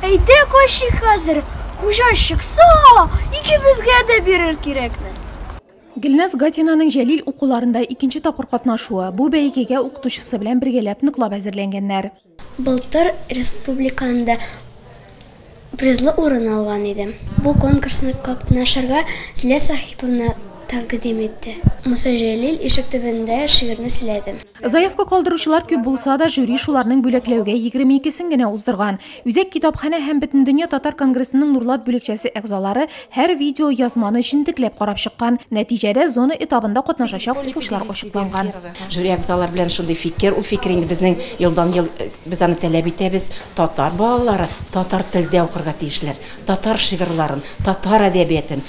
Әйдә качыйк хәзер, хуҗа чыкса, икебезгә дә бирер кирәкне. Гөлназ Гатинаның Җәлил укуларында икенче тапкыр катнашуы. Бу бәйгегә укытучысы белән бергәләп ныклап әзерләнгәннәр. Былтыр республиканда призлы урын алган идем. Бу конкурсны катнашырга Зилә Сахиповна тәкъдим итте. Муса Җәлил ишек төбендә шигырьне сөйләдем. Заявка калдыручылар күп булса да, жюри шуларның бүләкләүгә 22сен генә уздырган. Үзәк китапханә һәм Бөтендөнья татар конгрессының Нурлат бүлекчәсе әгъзалары һәр видеоязманы җентекләп карап чыккан. Нәтиҗәдә зона этабында катнашачак укучылар ачыкланган. Жюри әгъзалары белән шундый фикер, ул фикер инде безнең елдан-ел без аны таләп итәбез. Татар балалары татар телдә укырга тиешләр. Татар шигырьләрен, татар әдәбиятын.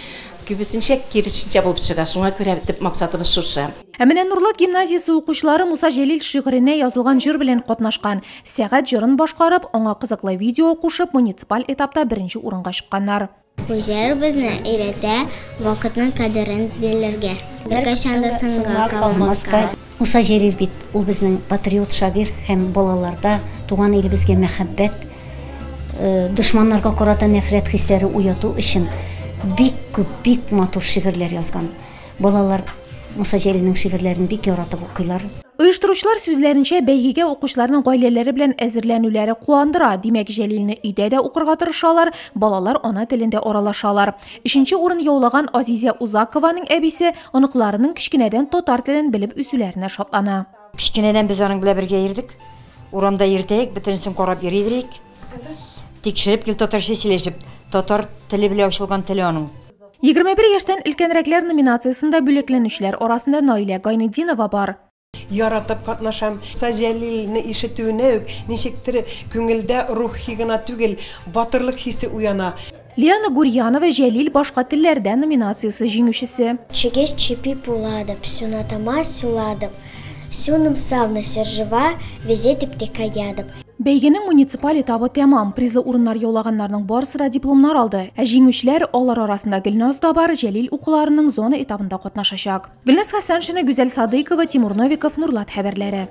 Күбесенчә киресенчә булып чыга. Шуңа күрә төп максатыбыз шушы. Ә менә Нурлат гимназиясе укучылары Муса Җәлил шигыренә язылган җыр белән катнашкан. Сәгать җырын башкарып, аңа кызыклы видео кушып, муниципаль этапта беренче урынга чыкканнар. Бу җыр безне өйрәтә вакытның кадерен белергә, беркайчан да соңга калмаска. Муса Җәлил бит ул безнең патриот шагыйрь һәм балаларда туган илебезгә мәхәббәт, дошманнарга карата нәфрәт хисләре уяту өчен бик күп, бик матур шигырьләр язган. Балалар Муса Җәлилнең шигырьләрен бик яратып укыйлар. Оештыручылар сүзләренчә, бәйгегә укучыларның гаиләләре белән әзерләнүләре куандыра. Димәк, Җәлилне өйдә дә укырга тырышалар, балалар ана телендә аралашалар. Өченче урын яулаган Азизә Узакованың әбисе оныкларының кечкенәдән татар телен белеп үсүләренә шатлана. Кечкенәдән без аның белән бергә йөрдек. Урамда йөртәек, бөтенесен карап йөри идек. Тикшереп, гел татарча сөйләшеп, татар теле белән ачылган теле аның. 21 яшьтән өлкәнрәкләр номинациясендә бүләкләнүчеләр арасында Наилә Гайнетдинова бар. Яратып катнашам. Муса Җәлилне ишетүенә үк ничектер күңелдә рухи гына түгел, батырлык хисе уяна. Лиана Гурьянова Җәлил башка телләрдә номинациясе җиңүчесе. Чигеш чипи пуладып, сюнатама сюладып, сюным савны сержева, везетеп текаядып. Бәйгенең муниципаль этабы тәмам. Призлы урыннар яулаганнарның барысы да дипломнар алды. Ә җиңүчеләр, алар арасында Гөлназ да бар, Җәлил укуларының зона этабында катнашачак. Гөлназ Хәсәншина, Гүзәл Садыйкова, Тимур Новиков, Нурлат хәбәрләре.